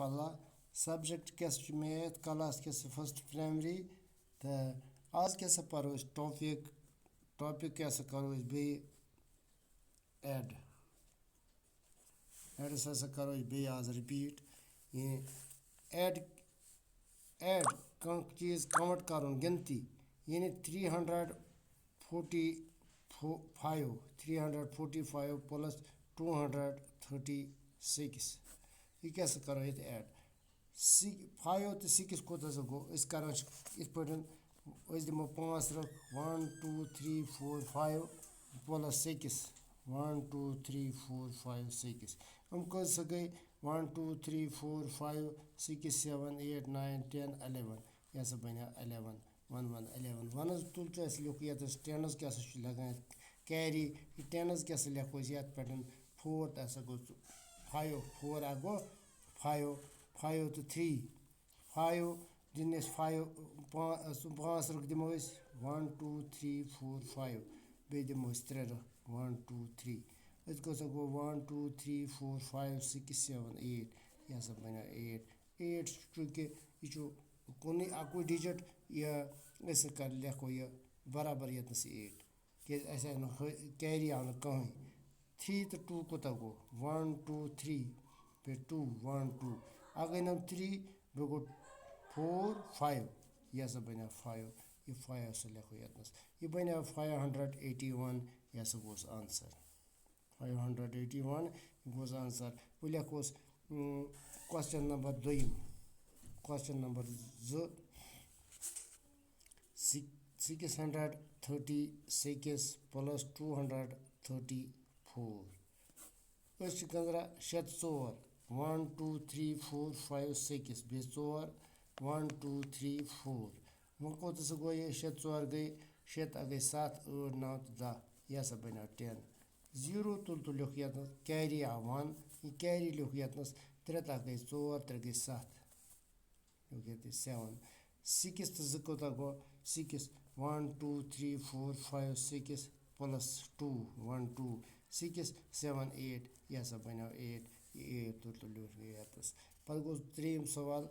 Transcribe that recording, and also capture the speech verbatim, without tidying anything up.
اللہ۔ سبجیکٹ کیٛاہ سا چھُ میتھ، کلاس کیٛاہ سا فسٹ پرائمری۔ تہٕ آز کیٛاہ سا پرو أسۍ ٹاپک، ٹاپک کیٛاہ سا کرو أسۍ بیٚیہِ ایڈ۔ ایڈس ہسا کرو أسۍ بیٚیہِ آز رِپیٖٹ۔ یہِ ایڈ، ایڈ کانٛہہ چیٖز کاؤنٹ کرُن، گِنتی، یعنی three hundred forty five, three hundred forty five plus two hundred thirty six. یہِ کیٛاہ سا کرو ییٚتہِ ایڈ؟ سی، فایو تہٕ سِکِس کوٗتاہ سا گوٚو؟ أسۍ کران چھِ یِتھ پٲٹھۍ، أسۍ دِمو پانٛژھ رکھ، one two three four five plus six, one two three four five six. یِم کٔژ سا گٔے؟ One two three four five six seven eight nine ten eleven. یہِ ہسا بنیو الیون، ون ون الیون۔ ونس تُل تہٕ اَسہِ لیوٚکھ ییٚتس ٹینس کیٛاہ سا چھُ لگان کیری۔ یہِ ٹینس کیٛاہ سا لیکھو أسۍ یتھ پٮ۪ٹھ؟ فور تہٕ ہسا گوٚو فایو، فور اکھ گوٚو فایو، فایو تہٕ تھری۔ فایو دِن أسۍ فایو، پانٛژھ، پانٛژھ رکھ دِمو أسۍ، ون ٹوٗ تھری فور فایو۔ بیٚیہِ دِمو أسۍ ترٛےٚ رکھ، ون ٹوٗ تھری۔ أتھۍ کیٛاہ سا گوٚو؟ One two three four five six seven eight. یہِ ہسا بنیو ایٹ۔ ایٹ چھُ چوٗنٛکہِ یہِ چھُ کُنُے اَکُے ڈِجِٹ، یہِ أسۍ کَر لیکھو یہِ برابر ییٚتنَس ایٹ، کیٛازِ اَسہِ آے نہٕ ہُہ کیری آو نہٕ کٕہٕنۍ۔ تھری تہٕ ٹوٗ کوٗتاہ گوٚو؟ ون ٹوٗ تھری، بیٚیہِ ٹوٗ، ون ٹوٗ۔ اَکھ گٔے نَم تھری، بیٚیہِ گوٚو فور، فایو۔ یہِ ہسا بنیو فایو۔ یہِ فایو ہسا لیکھو ییٚتنَس۔ یہِ بنیو فایو ہنڈریڈ ایٹی ون۔ یہِ ہسا گوٚو answer. Five hundred eighty one گوٚو آنسر۔ وۄنۍ لیکھوس، اۭں، کوسچن نمبر دوٚیِم۔ کوسچن نمبر زٕ، six hundred thirty six plus two hundred thirty four. أسۍ چھِ گٔنٛزران شےٚ ژور، one two three four five six, بیٚیہِ ژور، ون ٹوٗ تھری فور۔ وۄنۍ کوٗتاہ سا گوٚو یہِ؟ شےٚ ژور گٔے شےٚ، تہٕ گٔے ستھ، ٲٹھ، نو تہٕ دہ۔ یہِ ہسا بنیو ٹین۔ زیٖرو تُل تہٕ لیوٚکھ ییٚتنَس، کیری آو ون۔ یہِ کیری لیوٚکھ ییٚتنَس، ترٛےٚ تہٕ گٔے ژور، ترٛےٚ گٔے ستھ۔ لیوٚکھ ییٚتہِ سیون۔ سِکِس تہٕ زٕ کوٗتاہ گوٚو؟ Six, one two three four five six plus two, one two, six seven eight. یہِ ہسا بنیو ایٹ۔ یہِ ایٹ تُل تہٕ لیوٚکھ ییٚتَس۔ پتہٕ گوٚو ترٛیٚیِم سوال۔